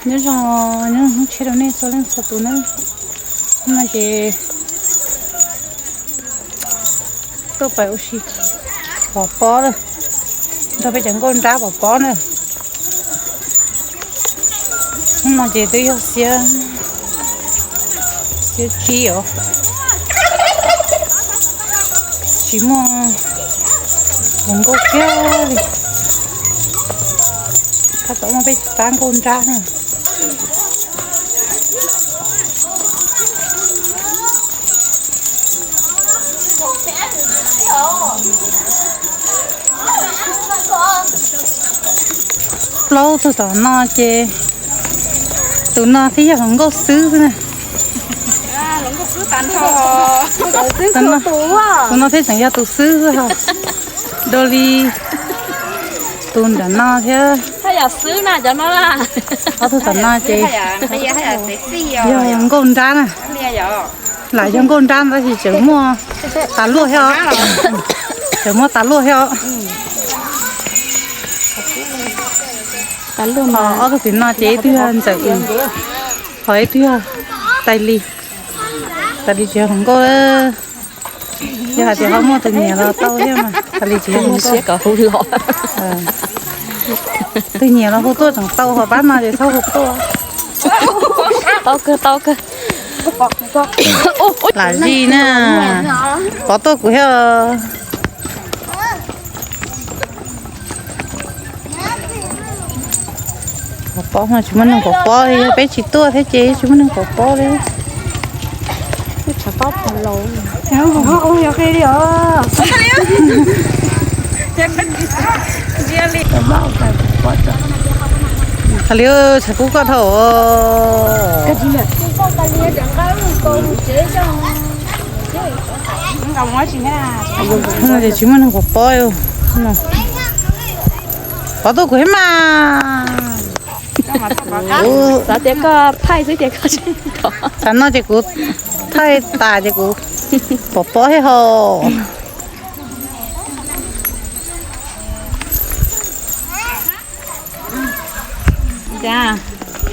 Nyob zoo, nyob zoo hnub tshiab rau nej txhua leej txhua tus na. Hnub no ces tuaj pais ua si pov pob na, nrog peb cov nkauj nrab pov pob na. Hnub no ces twb yog xiab, xiab tsib os, tsis muaj hluas nkauj kiag li. Tab tom muaj peb tab nkauj nrab na. Plaub tug tom no ces tus no thiaj yog hluas nkauj xwb na. Tus no thiaj tseem yog tus xwb xwb ho, dua li tus nram no thiab. Ob tug tom no ces yog nkauj nrab na. Lam yog nkauj nrab tab sis tseem muaj tas luaj thiab os. Tseem muaj tas luaj thiab os. Ho ob tug tim no ces ib tug yog Ntxawm Wm, ho ib tug yog Tais Lis. Tais Lis tsis yog hluas nkauj. Yog hais tias ho muaj tus nyiam los tau thiab mas Tais Lis tsis yog hluas nkauj. Tus nyiam los hu tuaj tseem tau, ho pab no ces txhob hu tuaj. Tau kawg, tau kawg. Lam zij na. Pov tuaj kuv thiab. Pov pob no tsis muaj neeg pov pob li, peb tsis tuaj thiab ces tsis muaj neeg pov pob li. Tshav pob pov laus. Hais li tshav kub koj dhau. Tsis muaj neeg pov pob. Pov tuaj kuv thiab mas. Xav tias koj thaij xwb ces koj tsis. Tsam no ces kuv thaij tas ces kuv pov pob thiab ho.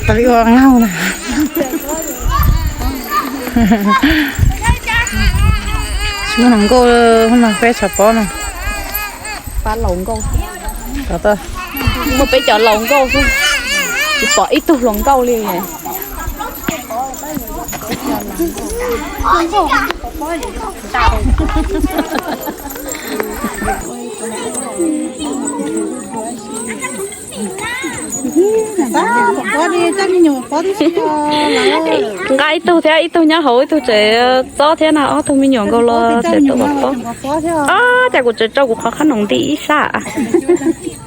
Ua li ua nqaug na. Tsis muaj hluas nkauj no, peb tshav pob no. Pab laus nkauj. Muaj peb cov laus nkauj xwb, tsis pom ib tug hluas nkauj li. Nqa ib tug thiab, ib tug nyob hauv, ib tug tseem txob thiab no, ob tug me nyuam nkaus los tseem tuaj pov pob. Ob, cas kuv tseem tso kuv qhov qhab noom nti ib sab,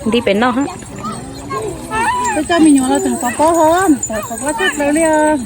nti pem no. Peb coj me nyuam los tseem pov pob ho, pov pob tshaj plaws li os.